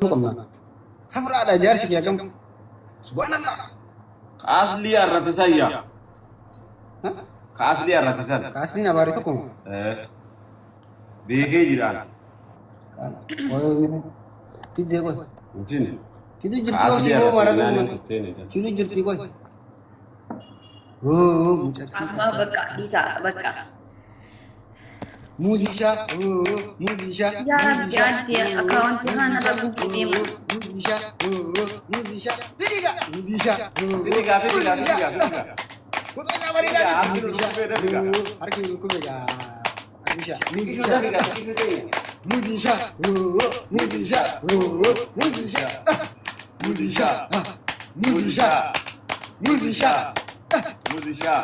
Qabna. Kafraadha jaarsi kee akkam? Subhanallah. Ka aslii arrabsisan yaa. Ka aslii arrabsisan. Ka asliin abaare tokko. Beekee jiraan. Fiddee qoy. Intin. Fiduu Ka jirti aslii obsi koo arrabsisan maratu. hin kutteen. Fiduu jirti qoy. Oo mucattii. Amma bakka dhiisaa bakka. Muuzishaa. Oo muuzishaa. Yaa Rabbi ati akkaawuntii kanarra gubuu deema. Muuzishaa. Oo muuzishaa. Fidiga. Muuzishaa. Fidigaa fidigaa fidigaa fidigaa. Kutaa bareedaa. Harki nu dhukkubee dafigaa. Harki nu dhukkubee gaa. Muuzishaa. Xiqqisuu dafigaa xiqqisuu seenya. Muuzishaa. Oo muuzishaa. Oo muuzishaa. Muuzishaa. Muuzishaa. Muuzishaa. Muuzishaa.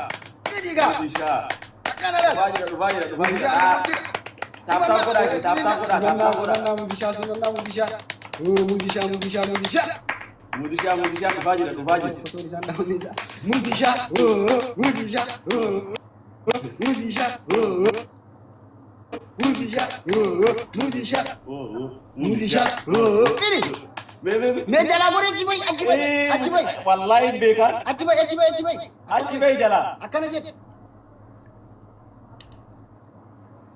Fidiga. Muuzishaa. Akkana laala. Dhufaa jira dhufaa jira dhufaa jira. Tap tap godhaa tap tap godhaa tap tap godhaa. Simannaa muuzishaa simannaa muuzishaa. Oo muuzishaa muuzishaa muuzishaa. Muuzishaa muuzishaa dhufaa jira dhufaa jira. Fotoon isaan dhahamee isaa. Muuzishaa. Oo muuzishaa. Oo muuzishaa. Oo muuzishaa. Oo muuzishaa. Muuzishaa. Oo fini. Mee mee mee. Mee jalaa godhe achi bahi achi bahi achi bahi Wallaahi beekaan achi bahi achi bahi achi bahi. achi bahi jalaa. Akkana jedhe.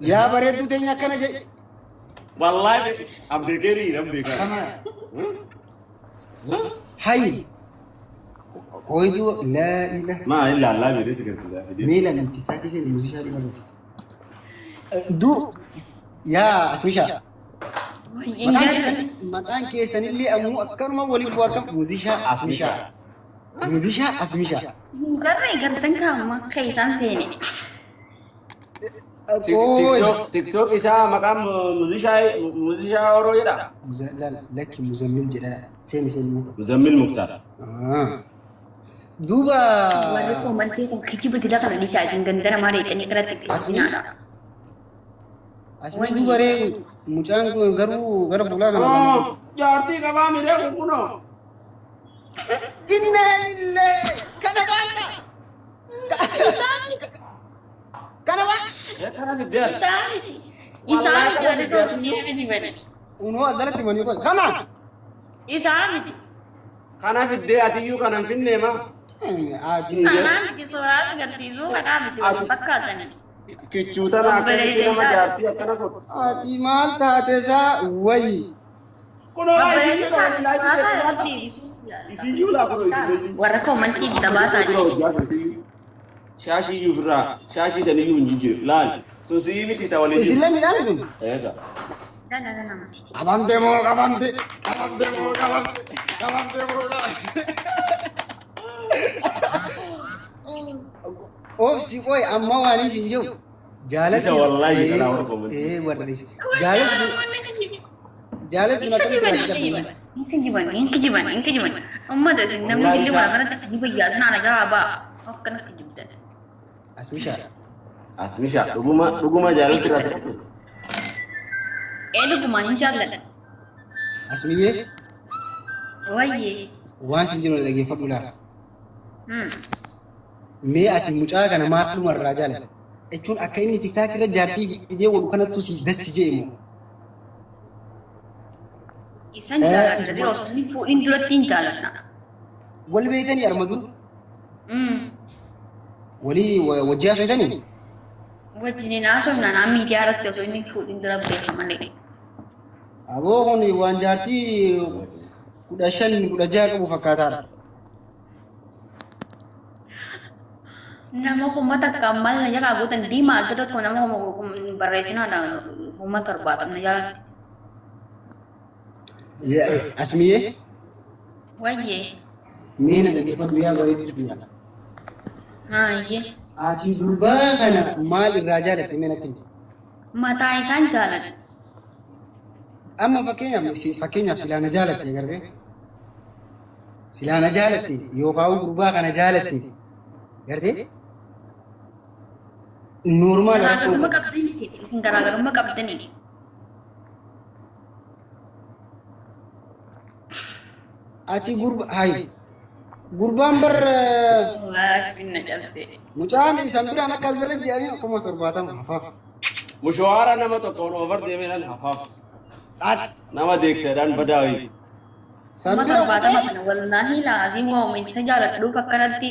Yaa bareedduu teenya akkana jedhe. Wallaahi an beekee an beekaan. Hayi. Ooyiruu laa ilaha. Maa ilaallaa beekee si gargaara. Miila namti taakisee muuzishaa dhima barsiisa. Du yaa Asmishaa. Maqaan keessanillee ammoo akkanuma waliin bu'aa akkam muuzishaa Asmishaa. Muuzishaa Asmishaa. Garree gartan kaa'ama keessaan seene. TikTok isaa maqaan muuzishaa muuzishaa Oroo jedha. Lakki Muzammil jedha. Seeni seeni. Muzammil Muktaar. Duuba. Warri koomantii kun kijiba dila kana dhiisaa isin ganda namaa dheexanii kanatti dhiisinaadha. Asmi duuba ree mucaan kun garuu gara fuulaa kana. Jaartii qabaa miree kunoo. Inna illee kana baata. Kana baata. Kana fiddee. Isaaniti. Isaaniti warri koomantii kijibani. Unoo azalatti manii qoy. Kana. Isaaniti. Kana fiddee atiyyuu kana hin finne maa. Ati. Kanaa miti suuraa agarsiisuu kanaa miti wal fakkaatanii. Kichuu tana akkamitti nama jaartii akkana godhu. Ati maal taate isaa wayi. Kunoo Obboleessa isaanii suuraa kana irratti ibsuu isiyyuu laa kunoo isiyyuu. Warra koomantii dabaasaa jiru. Shaashii iyyuu ofirraa shaashii san iyyuu hin jijjiiru laal tun sii misiisa waliin Isin jiru. lammiidhaan tun. Eega. Jala namti. Qabamte moo qabamte. Qabamte moo qabamte. Qabamte moo qabamte. Obsi qoy amma waan isin jiru. Jaalatti. Isa wallaahi kanaa warra koomantii. Ee warra isa. Jaalatti. Jaalatti akkamitti as qabdi. Hin kijiban, hin kijiban, hin kijiban. Uummata isin namni dilli waan kanatti kijiba yaadna ana jalaa ba'a. Akkana kijibdan. Asmishaa. Asmisha dhuguma dhuguma jaalatti irraa ta'e. Ee dhugumaan hin jaalladha. Asmiyyee Wayyee. waan sin jiru dhaggeeffadhu laata. Mee ati mucaa kana maaluma irraa jaalatte? Jechuun akka inni TikTok irra jaartii fidee godhu kanattu si dassi jee immoo. Isan jaaladha. Ree osoo inni fuudhin duratti hin jaaladha. Wal beekanii arma dur walii wajji haasofitanii? Wajjin hin haasofna naa miidiyaa irratti osoo inni fuudhin dura beeka malee. Aboo kun waan jaartii 15 16 qabu fakkaataadha. Nama 1000 maal na jalaa gootan diimaa adda tokko nama kuma barreessinaadha 70,000 na jalatti. Asmiyyee Wayyee. mee na dhaggeeffadhu yaa bareedduu biyya. Haayyee. Ati gurbaa kana maal irraa jaalatte mee natti himi? Mataa isaan jaaladha. Amma fakkeenyaaf silaa na jaalatte agartee? Silaa na jaalatte yookaan gurbaa kana jaalatte gartee? Normaal rakkoo Garaagarummaa qabdanii isin garaagarummaa qabdanii. Ati gurba hayi gurbaan bar Waaqni na cabse. Mucaan isan biraan akka zala jedhanii 70,000 hafaaf. Mushawaara nama tokkoon over deemee nan hafaaf. Tsaat. Nama deegsadhaan badaa wayii. San Kuma bira 70 kutee kana wallaahi laaziim waa'uma isa jaaladhuuf akkanatti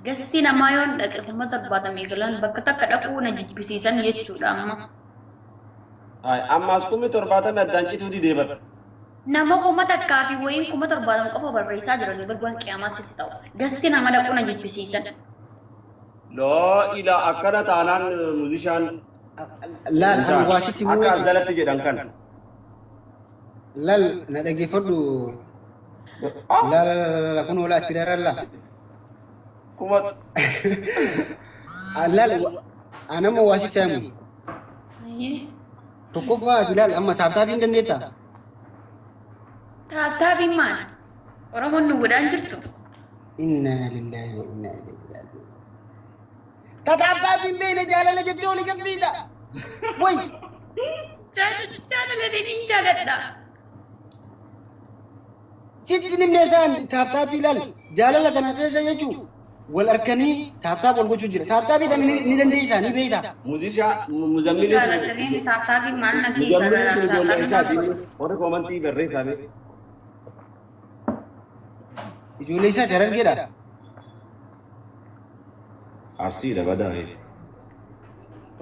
gasti namaa yoon dhaqe 70,000 galan bakka takka dhaquu na jibbisiisan jechuudha amma. Ay, ammaas 70,000 addaan cituu didee bara. Nama 1,000 fi wayiin 70,000 qofa barreessaa jiranii barwaan qiyaamaa sis ta'u. Gasti nama dhaquu na jibbisiisan. Loo ila akkana taanaan muzishaan Laal ani muzishaan waa sitti himuu akka as jechuudha. jalatti jedhan kana. Laal na dhageeffadhu. Laal laal laal kun hoolaa itti rarralla. Kuma Laal anama waa sitti himu. Tokkoffaa ati laal amma taaptaapii hin dandeettaa? Taaptaapiin maal? Oromoon nu godhaan jirtu. Innaa lillaahi wa innaa ilayhi raaji'uun. Ta taaptaapii hin beekne jaalala jettee olii gad fiixa. Way! Jaalala niin jaaladha. Sitti nimne isaan taaptaapii laal jaalala tana keessa jechuun wal harkanii taaptaap wal gochuu jira. Taaptaapii tana ni dandeessaa ni beektaa. Muzishaa muzammilis Jaaladha taaptaapiin maal na keessa muzammilis kun ijoollee taaptaapiin isaati maal godhu? warri koomantii barreessaa mee. Ijoollee isaati Harargeedha. Arsiidha badaa.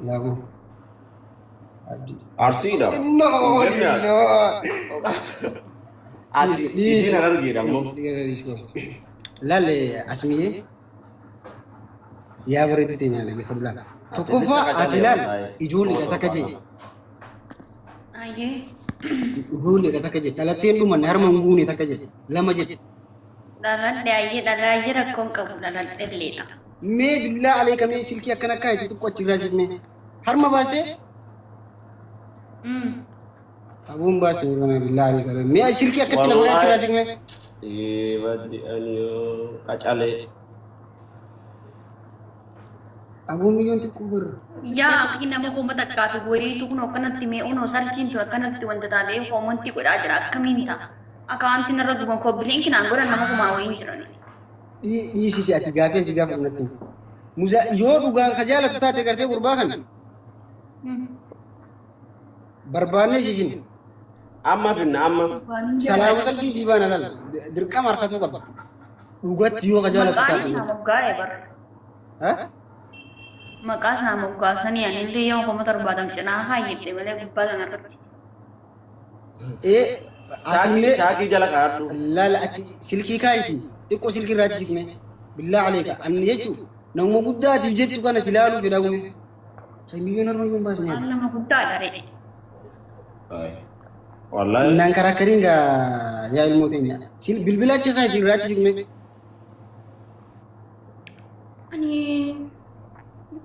Laagoo. Arsiidha. No, no. Ati isiin Harargeedha ammoo. Laal asmiyee yaa bareedu teenya dhaggeeffadhu laal. Tokkoffaa ati laal ijoolleedha takka jee. Ayyee. Ijoolleedha takka jee. Dhalatteen dhumanne harma hin guune takka jee. Lama jee. Dhaladhe ayyee dhaladhe rakkoon qabu dhaladhe illeedha. Mee billaa aleeka mee silkii akkana akka itti xiqqoo achi biraa siqmee. Harma baastee abuun baastee kana billaa aleeka. Mee silkii akkatti lafa achi biraa siqmee. Ee baddi ani yoo qacalee. Abuun biyyoon xiqqoo barra. Yaa akhi nama 1,000 fi wayiitu kun akkanatti mee unoo sarchiin ture akkanatti wanta taatee koomantii godhaa jira akkamiin ta'a? Akaantiin irra guban koobbiliinki naan godhan nama kumaa wayiin jiran. Dhiisisi ati gaafii si gaafa natti. Muza yoo dhugaan ka jaalatu taate gartee gurbaa kana barbaannee sisin Amma finna amma. salaama salphii sii baana lal dirqama harkatuu qabda. Dhugatti yoo ka jaalatu Maqaan taate. isaa moggaa'e bara. Ha? Maqaa isaa moggaasanii anillee yoo 70,000 cinaa haayyadhe malee gubbaa sanarratti. Ee ati mee Taakii jala kaa'adhu. laala achi silkii kaayiti xiqqoo silkii irraa achi siqme billaa aleeka anni jechuu namuma guddaatiif jechuu kana si laaluu fedha gume. Hay miyyoon harma yoon baasne. Waan nama guddaadha ree. Wallaahi. Naan karaa gaa yaa ilmoo teenya. Bilbila achi kaayiti irraa achi siqme. Ani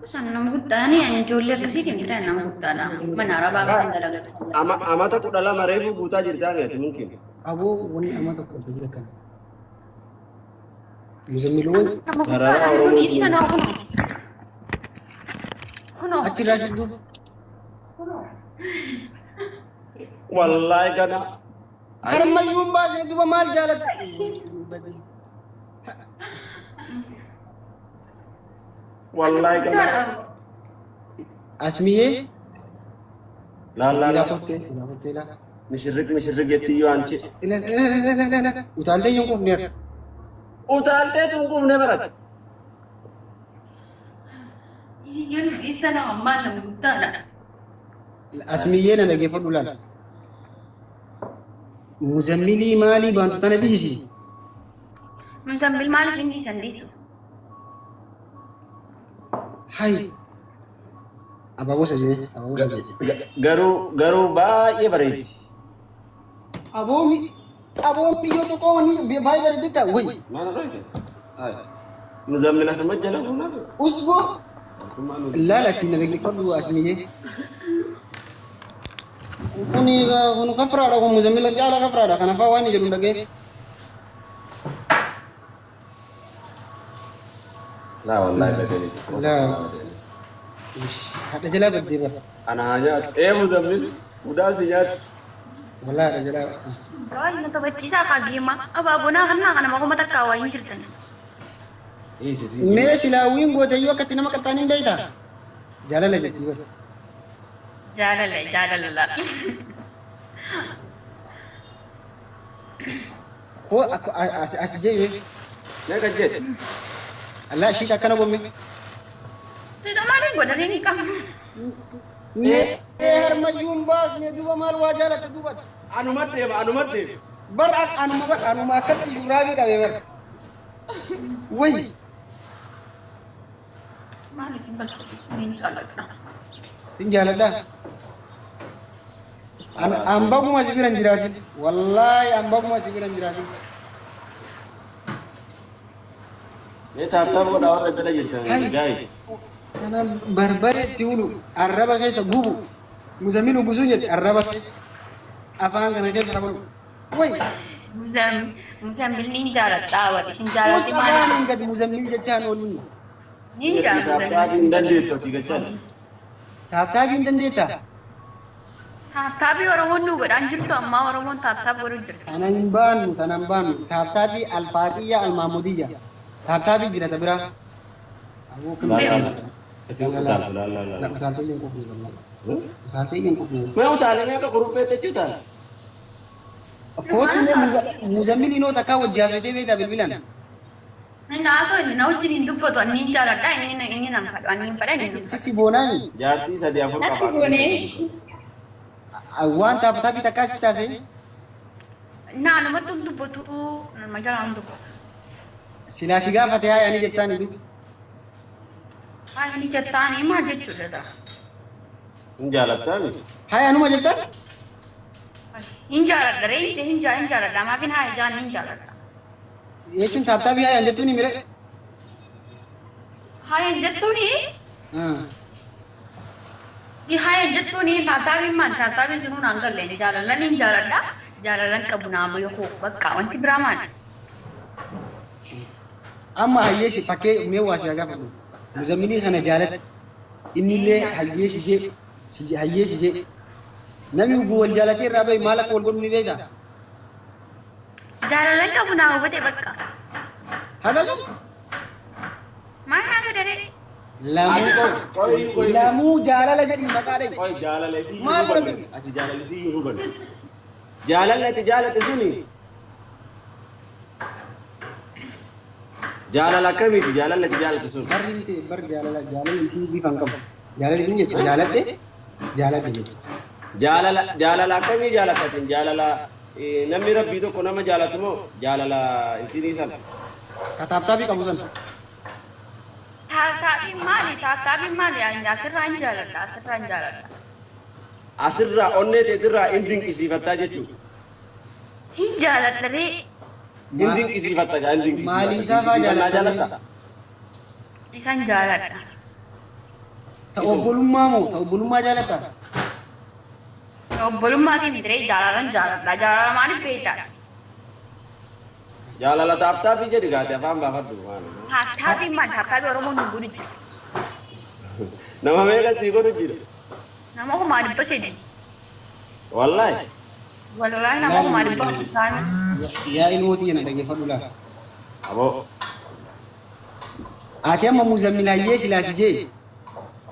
kusan nama guddaani ani ijoollee akkasiitiin jira nama guddaadha. Mana arabaa keessan dalagatu. Amata 12 reefu guutaa jirtaa ati mumkin. Aboo wanni amma tokko bilbila kana. Muzammiloowwan Nama Dararaa guddaadha kun Oromoo dhiistan kunoo. Kunoo. achi irraa siqu. Wallaahi kana. Harmayyuun baasee duba maal jaalatta? Wallaahi kana. Asmiyyee. Laal laal. Ilaa kottee ilaa kottee ilaa. Mishirrik mishirrik jetti yoo anchi. Ilaa ilaa ilaa ilaa ilaa. Utaaltee yoo qofne har'a. Utaaltee tun qufne baratti. Iyyuu dhiistan ammaa nama guddaadha. Asmiyyee na dhaggeeffadhu laal. Muzammilii maalii baantu tana dhiisi. Muzammil maaliif inni isan dhiisu? Hay. Abaaboo sajee abaaboo sajee. Garuu garuu baay'ee bareeddi. Aboo mi aboo biyyoo xiqqoo wanni baay'ee bareeddi ta'a wayi. Maal irraa Muzammil asuma jala fuunaa. Usboo. Laala ati na dhaggeeffadhu asmiyyee. Kuni kun kafraadha kun muzammila caala kafraadha kana fa'aa waan jedhu dhagee. Laa wallaahi badanii. Laa. Hadha jalaa baddee bara. Ana haa nyaatu. Ee muzammil mudaa si nyaatu. Wallaahi hadha jalaa. Baay'ee na taphachiisaa kaa geema. Abaaboo naa kannaa kana 1,000 waa hin jirtan. Mee silaawwiin gooteyyuu akkatti nama qaxxaanii hin beektaa? Jaalala jetti bara. Jaalala jaalala laal. Koo as jee. Meeqa jedhe? Allah ishii akkana gomme. Sida maaliin godhanii ni qabu. Mee harmayyuun baasne duuba maal waa jaalatte duubatti. Anuma deema, anuma deema. Bar anuma bar anuma akkatti shuraabii qabe bar. Wayi. Maaliif hin balfa? Hin jaalladha. Hin jaaladha. An baguma si bira hin jiraatin. Wallaahi an baguma si bira hin jiraatin. Mee tap tap godhaa warra jala jirtan guys. Kana barbare itti ulu arraba keessa gubu. Muzammilu gusuu jette arraba keessa. Afaan kana keessa godhu. Wayi. Muzammilni hin jaaladha. Wati isin jaalatti maali? Mustafaaniin gadi muzammil jechaan oolun. Hin Tap jaalladha. tap hin dandeettu ati gachala. Tap tap hin dandeettaa? Tap tapii Oromoon nu godhaan jirtu ammaa Oromoon tap tap godhu jirti. Tana hin baannu, tana hin baannu. Tap tapii alfaatiyya almaamudiyya. Tap tapii jira ta biraa. Aboo kan Laal laal. Laal laal laal. Utaaltee hin qufne wallahi. Utaaltee hin qufne. Mee utaalee mee akka kuruphee jechuu taala. Kootu mee muzammil inoo takkaa wajji haasofitee beektaa bilbilaan? Inni haasoo inni na wajjin hin dubbatu anni hin jaaladha inni nan fadhu anni hin fadha inni hin dubbatu. Sitti boonaami. Jaartii sadii afur Natti qabaa. boonee. Waan tap tapii takkaa si taasise. Naanumatti hin dubbatu nama jalaa hin dubbatu. Silaa si gaafate haa yaanii jettaan itti. Haa inni jettaanii maal jechuudha daa? Hin jaalattaa miti. Haa yaanuma jettaan? Hin jaaladha ree hin jaaladha maafin haa ijaan hin jaaladha. Jechuun tap tapii haa yaan jettuun himire. Haa hin jettuuni haa hin jettuuni tap tapiin maal tap tapiin sunuu naan galle jaalalan hin jaaladha jaalalan qabu naama yoo bakka wanti biraa maal? Amma hayyeesi fakkee mee waa si gaafadhu. Muzammilii kana jaalatti inni illee hayyeesisee hayyeesisee namni wal jaalatee irraa bahe maal akka wal godhu ni beektaa? Jaalalan qabu naa hubate bakka. Hagasus Maal naa godhare? lamuu lamuu jaalala jedhi maqaa dhahi. Qoy jaalala fi Maal godhatu? Ati jaalala fi hin hubanne. Jaalalli ati jaalatte suni jaalala akkamiiti jaalalli ati jaalatte sun? Barri miti barri jaalala jaalalli isii bifa hin qabu. Jaalalli isin jechuudha jaaladhe jaaladhe jechuudha. Jaalala jaalala akkamii jaalattatin? Jaalala namni rabbii tokko nama jaalatu moo jaalala intinii sana? Ka tap tapii qabu san. Tap tapiin maali? Tap tapiin maali? Asirraa hin jaaladha. Asirraa hin jaaladha. Asirraa onnee teetirraa hin dinqisiifattaa jechuudha. Hin jaaladha ree. Hin dinqisiifatta gaa hin dinqisiifatta. Maalii isaa faa Dinqisiifannaa jaalattanii? jaalatta? Isan jaaladha. Ta obbolummaa moo ta obbolummaa jaalatta? Obbolummaatiin miti ree jaalalan jaaladha. Jaalala maaliif beektaa? Jaalala tap tapii jedhi gaate afaan baafadhu maali? Tap tapiin maal? Tap tapii Oromoon nu godhu jira. Nama meeqa sii godhu jira? Nama 300,000. Wallaahi. Wallaahi nama 400,000 isaanii. Yaa ilmootii yana dhaggeeffadhu laata. Aboo. Ati amma muzammil hayyee silaasi jee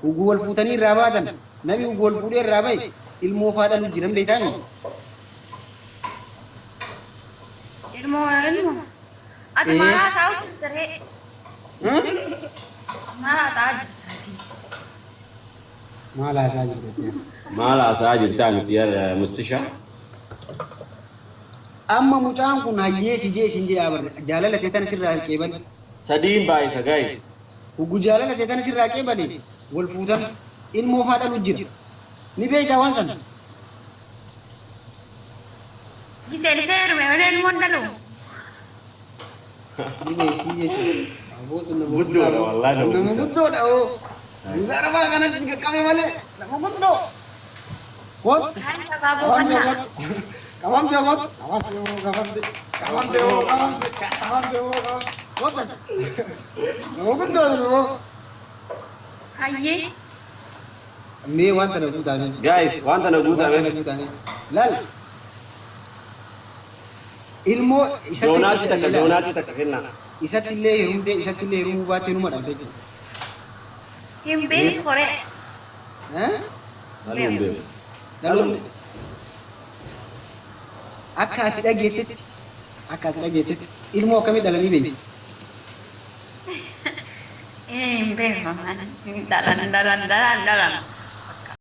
uguu wal fuutanii irraa baatan namni uguu wal fuudhee irraa bahe ilmoo faa dhalu jiran beektaami. Ilmoo ilmoo. Ati maal haasa'u jirta ree? Maal haasa'aa jirta? Maal haasaa jirta? Maal haasa'aa jirtaa miti yaa mustishaa? Amma mucaan kun hayyee si jee isin jee abarre jaalala ta'e tana sirraa qeebale. Sadiin baay'isa guys. Uguu jaalala ta'e tana sirraa qeebale wal fuutan ilmoo faa dhalu jira. Ni beektaa waan sana? Giseen isa heerume malee ilmoon dhalu. Ni beektii jechuudha. Abootu nama Guddoodha wallaahi nama Nama guddaa. guddoodha oo. Mucaa rabaa kanatti qaqqabe malee nama guddoo. Kootu. Kaan sabaa Qabamte boqonnaa. kootu. Qabamte kootu. Qabamte oo qabamte. Qabamte oo qabamte. Qabamte oo qabamte. Kootas. Nama guddoodha nama. Hayyee. Mee wanta na guutaame. Guys wanta na Wanta na guutame. guutaame. Laal. Ilmoo isatti Doonaati takka doonaati takka kennaa. Isatti illee heerumtee isatti illee heerumuu baattee numa dhalte jechuudha. Hin beeku koree. Eh? Dhaluu hin beeku. Dhaloonni akka ati dhageettetti Akka ati dhageettetti ilmoo akkamii dhalanii beekti? Hin beeku. Dhalan dhalan dhalan dhalan.